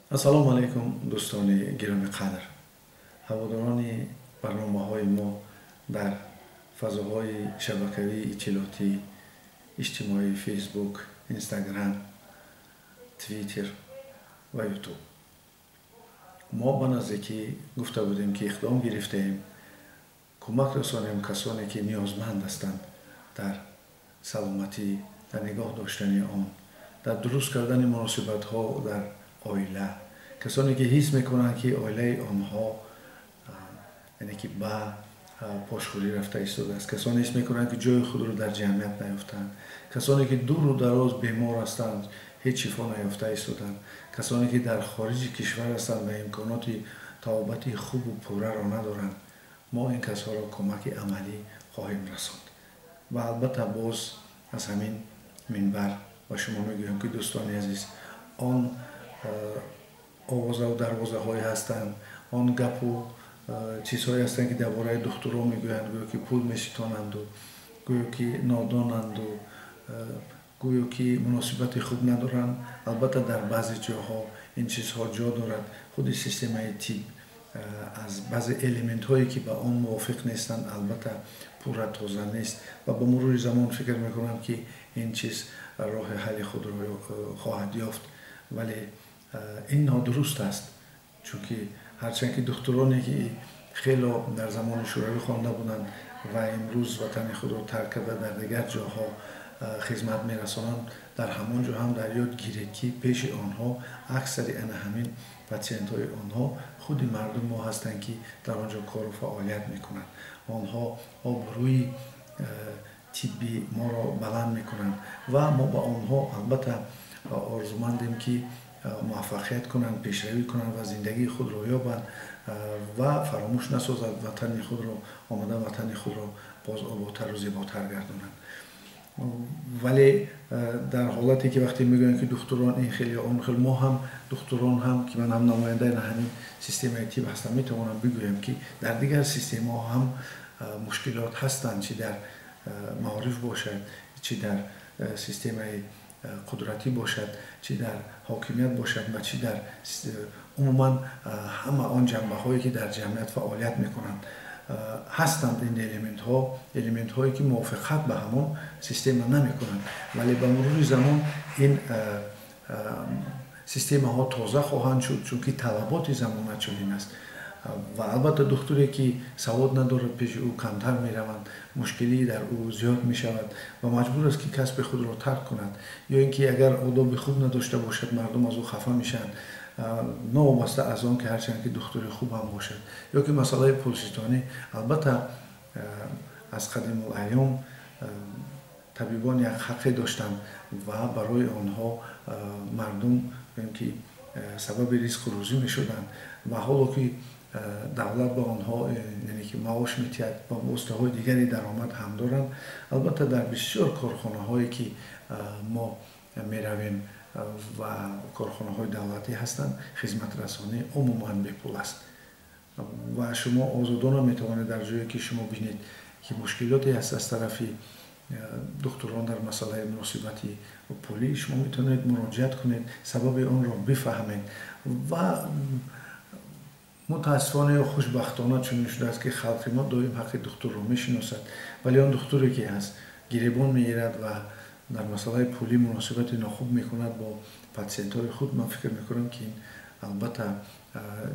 Ассалому алайкум, дӯстони гиромиқадр, ҳаводорони барномаҳои мо дар фазоҳои шабакавии иттилоотӣ, иҷтимоӣ, Фейсбук, Инстаграм, Твиттер ва Ютуб. Мо ба наздикӣ гуфта будем, ки иқдом гирифтаем кӯмак расонем касоне, ки ниёзманд ҳастанд дар саломатӣ, дар нигоҳ доштани он, дар дуруст кардани муносибатҳо дар оила, касоне ки ҳис мекунанд, ки оилаи онҳо, яъне ки ба пошхӯрӣ рафта истодааст, касоне ҳис мекунанд, ки ҷои худро дар ҷамъият наёфтаанд, касоне ки дуру дароз бемор ҳастанд, ҳеҷ шифо наёфта истоданд, касоне ки дар хориҷи кишвар ҳастанд ва имконоти табобати хубу пурраро надоранд. Мо ин касҳоро кӯмаки амалӣ хоҳем расонд. Ва албатта боз аз ҳамин минбар ба шумо мегӯям, ки, дӯстони азиз, он овозаву дарвозаҳое ҳастанд, он гапу чизҳое ҳастанд, ки дар бораи духтурон мегӯянд, гӯё ки пул меситонанду, гӯё ки нодонанду, гӯё ки муносибати хуб надоранд. Албатта, дар баъзе ҷоҳо ин чизҳо ҷо дорад. Худи системаи тиб аз баъзе элементҳое, ки ба он мувофиқ нестанд, албатта пурра тоза нест ва ба мурури замон фикр мекунам, ки ин чиз роҳи ҳалли худро хоҳад ёфт. Вале ин нодуруст аст, чунки ҳарчанд ки духтуроне, ки хело дар замони Шӯравӣ хонда буданд ва имрӯз ватани худро тарк карда, дар дигар ҷоҳо хизмат мерасонанд, дар ҳамон ҷо ҳам дар ёд гиред, ки пеши онҳо аксари ана ҳамин патсиентҳои онҳо худи мардум мо ҳастанд, ки дар он ҷо кору фаъолият мекунанд. Онҳо обрӯи тибби моро баланд мекунанд ва мо ба онҳо албатта орзумандем, ки муваффақият кунанд, пешравӣ кунанд ва зиндагии худро ёбанд ва фаромӯш насозанд ватани худро, омада ватани худро боз оботару зеботар гардонанд. Вале дар ҳолате ки вақте мегӯянд, ки духтурон ин хел ё он хел, мо ҳам, духтурон ҳам, ки ман ҳам намояндаи ҳамин системаи тиб ҳастам, метавонам бигӯям, ки дар дигар системаҳо ҳам мушкилот ҳастанд, чӣ дар маориф бошад, чӣ дар системаи қудратӣ бошад, чӣ дар ҳокимият бошад ва чӣ дар умуман ҳама он ҷанбаҳое, ки дар ҷамъият фаъолият мекунанд, ҳастанд ин элементҳо, элементҳое, ки мувофиқат ба ҳамон система намекунанд. Вале ба мурури замон ин системаҳо тоза хоҳанд шуд, чунки талаботи замона чунин аст. Ва албатта духтуре, ки савод надорад, пеши ӯ камтар мераванд, мушкилӣ дар ӯ зиёд мешавад ва маҷбур аст, ки касби худро тарк кунад, ё ин ки агар одоби хуб надошта бошад, мардум аз ӯ хафа мешаванд, новобаста аз он ки ҳарчанд ки духтури хуб ҳам бошад. Ё ки масъалаи пулситонӣ. Албатта, аз қадимулайём табибон як ҳаққе доштанд ва барои онҳо мардум ки сабаби ризқу рӯзӣ мешуданд. Ва ҳоло ки давлат ба онҳо, яъне ки маош метиҳад ва воситаҳои дигари даромад ҳам доранд. Албатта, дар бисёр корхонаҳое, ки мо меравем ва корхонаҳои давлатӣ ҳастанд, хизматрасонӣ умуман бепул аст ва шумо озодона метавонед дар ҷое, ки шумо бинед, ки мушкилоте ҳаст аз тарафи духтурон дар масъалаи муносибати пулӣ, шумо метавонед муроҷиат кунед, сабаби онро бифаҳмед. Ва мутаассифона ё хушбахтона чунин шудааст, ки халқи мо доим ҳаққи духтурро мешиносад, вале он духтуре, ки ҳаст, гиребон мегирад ва дар масъалаи пулӣ муносибати нохуб мекунад бо патсиентҳои худ, ман фикр мекунам, ки ин албатта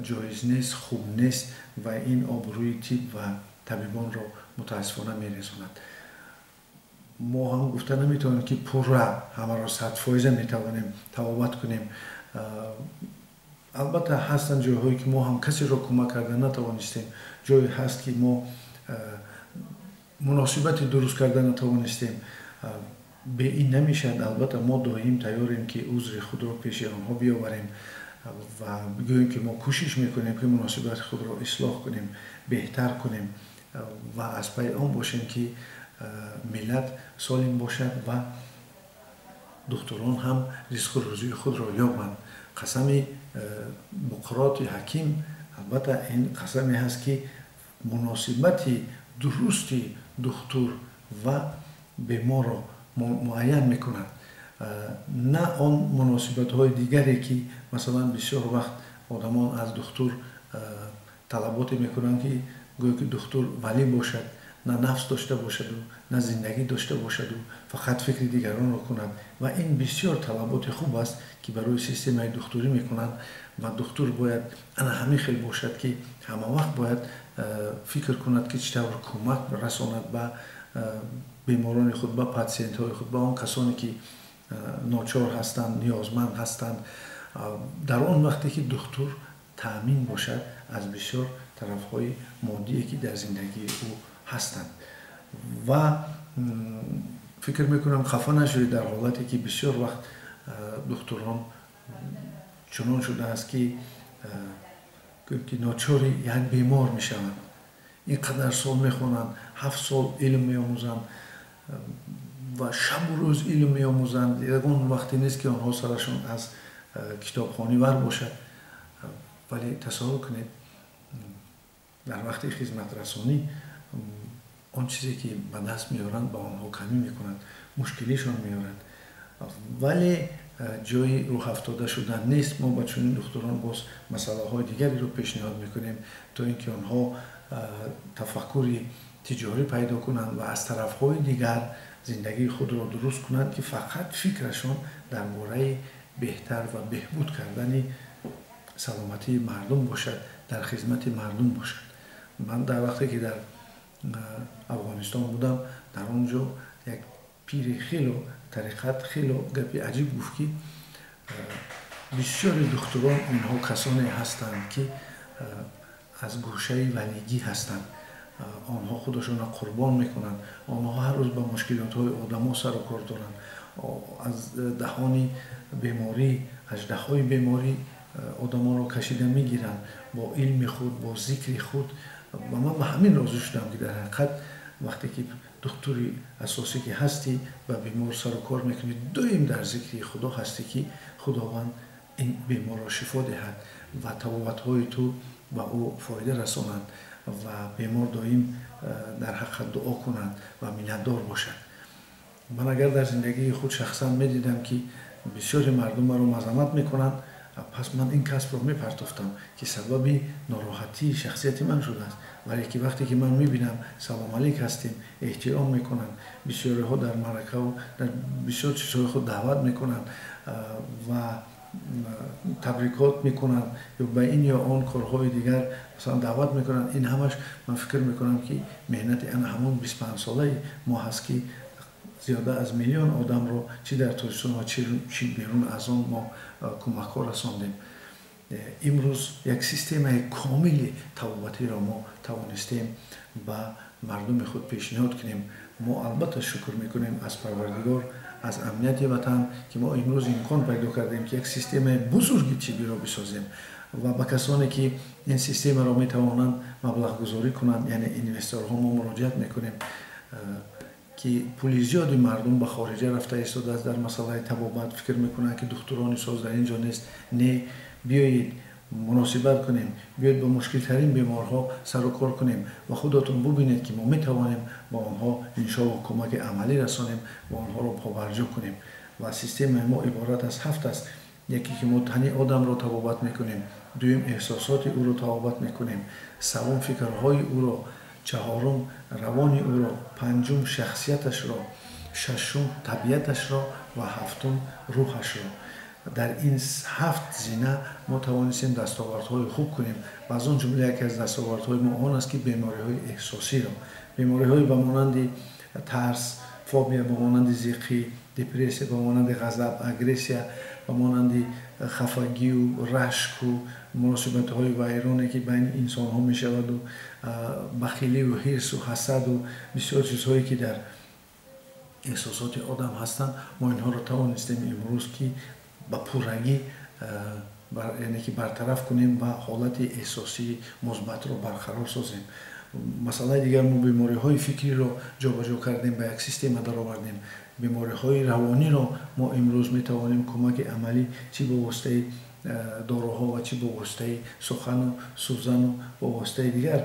ҷоиз нест, хуб нест ва ин обрӯи тиб ва табибонро мутаассифона мерезонад. Мо ҳам гуфта наметавонем, ки пурра ҳамаро 100% метавонем табобат кунем. Албатта, ҳастанд ҷойҳое, ки мо ҳам касеро кӯмак карда натавонистем, ҷое ҳаст, ки мо муносибати дуруст карда натавонистем. Бе ин намешавад. Албатта, мо доим тайёрем, ки узри худро пеши онҳо биёварем ва бигӯем, ки мо кӯшиш мекунем, ки муносибати худро ислоҳ кунем, беҳтар кунем ва аз пайи он бошем, ки миллат солим бошад ва духтурон ҳам ризқу рӯзии худро ёбанд. Қасами Буқроти ҳаким, албатта, ин қасаме ҳаст, ки муносибати дурусти духтур ва беморро муайян мекунад. На он муносибатҳои дигаре, ки масалан бисёр вақт одамон аз духтур талаботе мекунанд, ки гӯё ки духтур валӣ бошад, на нафс дошта бошаду на зиндагӣ дошта бошаду фақат фикри дигаронро кунад. Ва ин бисёр талаботи хуб аст, ки барои системаи духтурӣ мекунанд. Ва духтур бояд ана ҳамин хел бошад, ки ҳама вақт бояд фикр кунад, ки чӣ тавр кӯмак расонад ба беморони худ, ба патсиентҳои худ, ба он касоне, ки ночор ҳастанд, ниёзманд ҳастанд, дар он вақте ки духтур таъмин бошад аз бисёр тарафҳои моддие, ки дар зиндагии ӯ ҳастанд. Ва фикр мекунам, хафа нашавед дар ҳолате, ки бисёр вақт духтурон чунон шудааст, ки ночори як бемор мешаванд. Ин қадар сол мехонанд, 7 сол илм меомӯзанд ва шабу рӯз илм меомӯзанд. Ягон вақте нест, ки онҳо сарашон аз китобхонӣ вар бошад. Вале тасаввур кунед, дар вақти хизматрасонӣ он чизе, ки ба даст меоранд, ба онҳо камӣ мекунад, мушкилишон меорад. Вале ҷои рӯҳафтода шудан нест. Мо ба чунин духтурон боз масъалаҳои дигареро пешниҳод мекунем, то ин ки онҳо тафаккури тиҷорӣ пайдо кунанд ва аз тарафҳои дигар зиндагии худро дуруст кунанд, ки фақат фикрашон дар бораи беҳтар ва беҳбуд кардани саломатии мардум бошад, дар хизмати мардум бошад. Ман дар вақте ки дар Афғонистон будам, дар он ҷо як пири хело тариқат хело гапи аҷиб гуфт, ки бисёри духтурон онҳо касоне ҳастанд, ки аз гӯшаи валигӣ ҳастанд. Онҳо худашонро қурбон мекунанд, онҳо ҳар рӯз ба мушкилотҳои одамо сару кор доранд, аз даҳони беморӣ, аждаҳои беморӣ одамонро кашида мегиранд бо илми худ, бо зикри худ. Ва ман ба ҳамин розӣ шудам, ки дар ҳақиқат вақте ки духтури асосӣ ки ҳастӣ, ба бемор сару кор мекунӣ, доим дар зикри Худо ҳастӣ, ки Худованд ин беморро шифо диҳад ва табобатҳои ту ба ӯ фоида расонанд ва бемор доим дар ҳаққат дуо кунад ва миннатдор бошад. Ман агар дар зиндагии худ шахсан медидам, ки бисёри мардум маро мазаммат мекунанд, пас ман ин касбро мепартофтам, ки сабаби нороҳатии шахсияти ман шудааст. Вале ки вақте ки ман мебинам, салом алейк ҳастем, эҳтиром мекунанд, бисёриҳо дар маъракаву дар бисёр чизҳои худ даъват мекунанд ва табрикот мекунанд ё ба ин ё он корҳои дигар масалан даъват мекунанд, ин ҳамаш ман фикр мекунам, ки меҳнати ана ҳамон 25-солаи мо ҳаст, ки зиёда аз миллион одамро чӣ дар Тоҷикистон ва чӣ берун аз он мо кӯмакҳо расондем. Имрӯз як системаи комили табобатиро мо тавонистем ба мардуми худ пешниҳод кунем. Мо албатта шукр мекунем аз Парвардигор, аз амнияти ватан, ки мо имрӯз имкон пайдо кардем, ки як системаи бузурги тиббиро бисозем ва ба касоне, ки ин системаро метавонанд маблағгузорӣ кунанд, яъне инвесторҳо, мо муроҷиат мекунем, ки пули зиёди мардум ба хориҷа рафта истодааст дар масъалаи табобат. Фикр мекунанд, ки духтурони соз дар ин ҷо нест. Не, биёед муносибат кунем, биёед ба мушкилтарин беморҳо сару кор кунем ва худатон бубинед, ки мо метавонем ба онҳо иншоалло кӯмаки амалӣ расонем ва онҳоро побарҷо кунем. Ва системаи мо иборат аз ҳафт аст: яке ки мо тани одамро табобат мекунем, дуюм эҳсосоти ӯро табобат мекунем, севум фикрҳои ӯро, чаҳорум равони ӯро, панҷум шахсияташро, шашум табиаташро ва ҳафтум рӯҳашро. Дар ин ҳафт зина мо тавонистем дастовардҳои хуб кунем ва аз он ҷумла яке аз дастовардҳои мо он аст, ки бемориҳои эҳсосиро, бемориҳои ба монанди тарс, фобия, ба монанди зиқӣ, депрессия, ба монанди ғазаб, агрессия, ба монанди хафагию рашку муносибатҳои вайроне, ки байни инсонҳо мешаваду бахилию ҳирсу ҳасаду бисёр чизҳое, ки дар эҳсосоти одам ҳастанд, мо инҳоро тавонистем имрӯз ки ба пуррагӣ, яъне ки бартараф кунем ва ҳолати эҳсосии мусбатро барқарор созем. Масъалаи дигар, мо бемориҳои фикриро ҷобаҷо кардем, ба як система даровардем. Бемориҳои равониро мо имрӯз метавонем кӯмаки амалӣ чӣ ба воситаи доруҳо ва чӣ бо воситаи сухану сӯзану бо воситаи дигар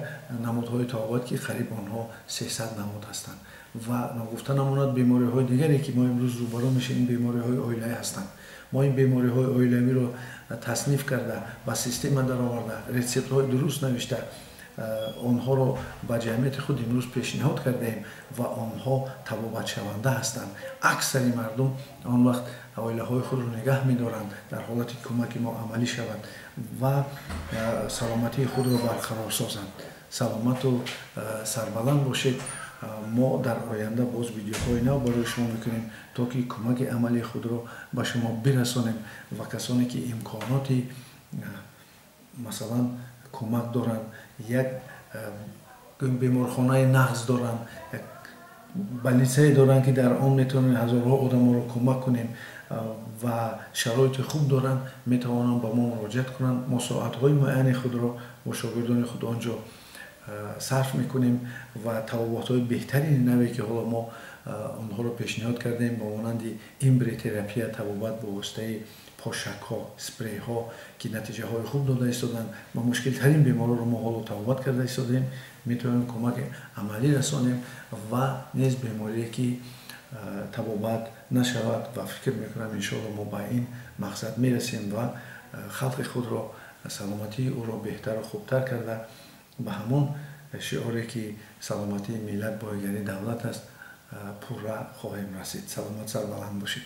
намудҳои табобат, ки қариб онҳо 300 намуд ҳастанд. Ва ногуфта намонад, бемориҳои дигаре, ки мо имрӯз рӯбарӯ мешавем, ин бемориҳои оилавӣ ҳастанд. Мо ин бемориҳои оилавиро тасниф карда, ба система дароварда, рецептҳои дуруст навишта, онҳоро ба ҷамъияти худ имрӯз пешниҳод кардаем ва онҳо табобатшаванда ҳастанд. Аксари мардум он вақт оилаҳои худро нигаҳ медоранд, дар ҳолати кӯмаки мо амалӣ шавад ва саломатии худро барқарор созанд. Саломату сарбаланд бошед. Мо дар оянда боз видеоҳои нав барои шумо мекунем, то ки кӯмаки амалии худро ба шумо бирасонем ва касоне ки имконоти, масалан, кӯмак доранд, як беморхонаи нағз доранд, як больницае доранд, ки дар он метавонем ҳазорҳо одаморо кӯмак кунем ва шароити хуб доранд, метавонанд ба мо муроҷиат кунанд. Мо соатҳои муайяни худро бо шогирдони худ он ҷо сарф мекунем ва табобатҳои беҳтарини наве, ки ҳоло мо онҳоро пешниҳод кардем, ба монанди эмбриотерапия, табобат бо воситаи пошакҳо, спрейҳо, ки натиҷаҳои хуб дода истоданд ва мушкилтарин беморҳоро мо ҳоло табобат карда истодаем, метавонем кӯмаки амалӣ расонем ва низ беморие, ки табобат нашавад. Ва фикр мекунам, иншоалло, мо ба ин мақсад мерасем ва халқи худро, саломатии ӯро беҳтару хубтар карда, ба ҳамон шиоре, ки саломатии миллат боигарии давлат аст, пурра хоҳем расид. Саломат, сарбаланд бошед.